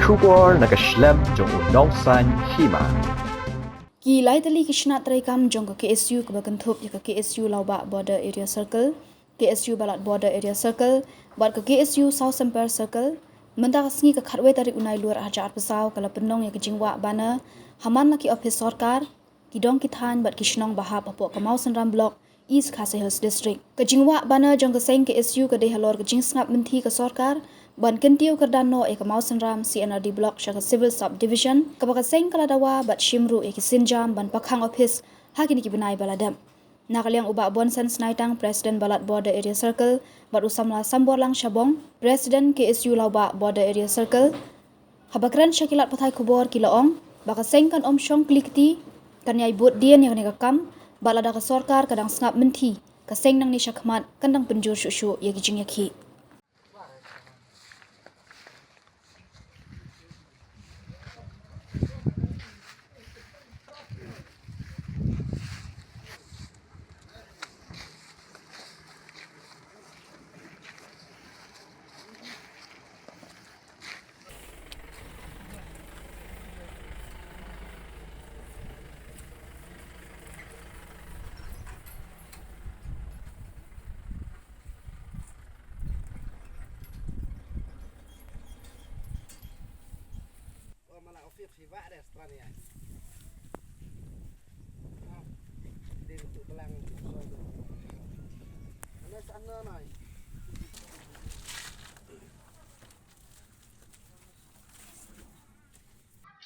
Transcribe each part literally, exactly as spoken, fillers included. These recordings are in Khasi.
Khubor na ka shlem jong u nongsan hima. Ki lai tylli ki shnat treikam jong ka K S U kaba kynthup ïa ka K S U Lawbah Border Area Circle, K S U Balat Border Area Circle, bad ka K S U Sawsymper Circle, mynta ka sngi ka khatwei tarik u Nailur arhajar arphew saw ka la pynlong ïa ka jingwah bana ha man la ki ophis sorkar, ki dong ki thaiñ bad ki shnong ba hap hapoh ka Mawsynram Block, East Khasi Hills District. Ka jingwah bana jong ka seng K S U ka dei halor ka jingsngap mynthi ka sorkar ban kyntiew kyrdan noh ïa ka Mawsynram C and R D Block sha ka Civil Subdivision, kaba ka seng ka la dawa bad shim ruh ïa ki sienjam ban pakhang ophis ha kine ki bnai ba la dep. Na ka liang u Bah Bonsen Snaitang, President Balat Border Area Circle, bad u samla Samborlang Shabong, President K S U Lawbah Border Area Circle, haba kren sha ki lad pathai khubor ki la ong ba ka seng kan ym shong kli kti, kan ïai bud dien ïa kane ka kam, bad lada ka sorkar ka dang sngap mynthi, ka seng nangne shakhmat kan dang pynjur shuh shuh ïa ki jingïakhih.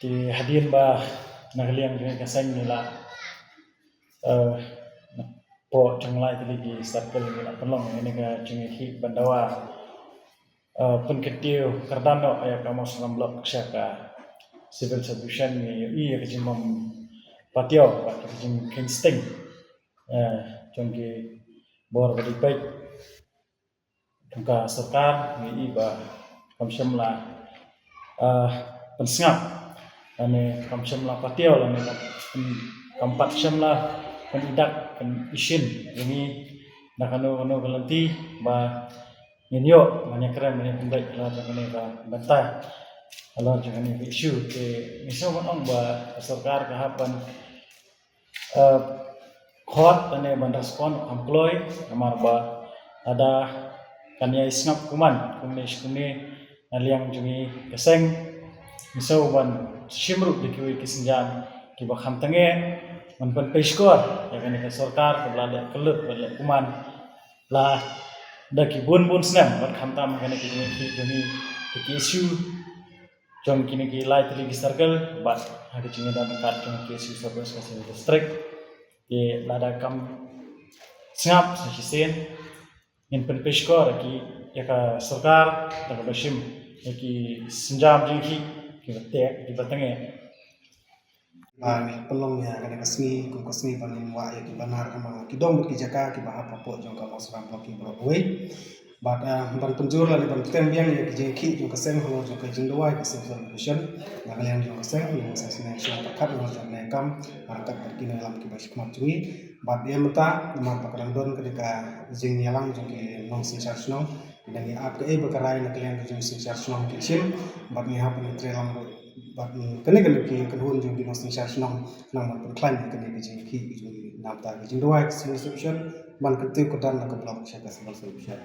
Te hadien ba na ka liang jong ka seng ngi la, eh, hapoh jong lai tylli ki circle ngi la pynlong ïa kane ka jingïakhih ban dawa, eh, pynkyntiew kyrdan noh ïa ka Mawsynram Block sha ka Civil Subdivision. Ngi ïohi ïa ka jingbym patiaw bad ka jingkheiñ sting, eh, jong ki bor ba dei peit jong ka sorkar. Ngi ïohi ba kam shym la, ah, pynsngap lane kam shym la patiaw lane kam, kam pat shym la pynidak pynishin ïa ngi na kano kano ka lynti ba ngin ïoh ban ïakren ban ïapynbeit halor jong kane ka bynta, halor jong kane ka issue. Te ngi sngew ban ong ba ka sorkar ka hap ban, eh, khot lane ban respond kham kloi, namar ba lada kan ïai sngap kumne shi kumne na liang jong ngi ka seng, ngi sngew ban shim ruh da kiwei ki sienjam kiba kham tyngeh ban pynpei shkor ïa kane ka sorkar kaba la leh kyllut, ba la leh kumne la da ki bun bun snem, bad khamtam kane ka jingïakhih jong ngi, ka K S U jong kine ki lai tylli ki circle, bad ha ka jingïadon ryngkat jong ka K S U South West Khasi Hills District. Te lada kam sngap sa shisien, ngin pynpei shkor ïa ki, ïa ka sorkar da kaba shim ïa ki sienjam jingïakhih kiba teh, kiba tyngeh. Ba ngi pynlong ïa kane ka sngi kum ka sngi ba ngin wah ïa ki banar ha man la ki dong bad ki jaka kiba hap hapoh jong ka Mawsynram Block baroh kawei. Bad, ah, ban pynjur lane ban pynbiang ïa ki jingïakhih jong ka seng halor jong ka jingduwai ka Civil Subdivision, na ka liang jong ka seng, ngi sa sngewsih pyrkhat halor jong kane ka kam, ah, ryngkat bad ki nongïalam kiba shakhmat jong ngi. Bad ïa mynta, namar ba ka dang don kane ka jingïalang jong ki nongsynshar shnong, ki dang ïa ap kaei ba ka rai na ka liang ka jingsynshar shnong ki shim, bad ngi hap ban trei lang ruh bad, mm, kane kane ki kynhun jong ki nongsynshar shnong, khnang ban pynkhlaiñ kane ka jingïakhih jong ngi na bynta ka jingduwai ka Civil Subdivision, ban kyntiew kyrdan na ka block sha ka Civil Subdivision.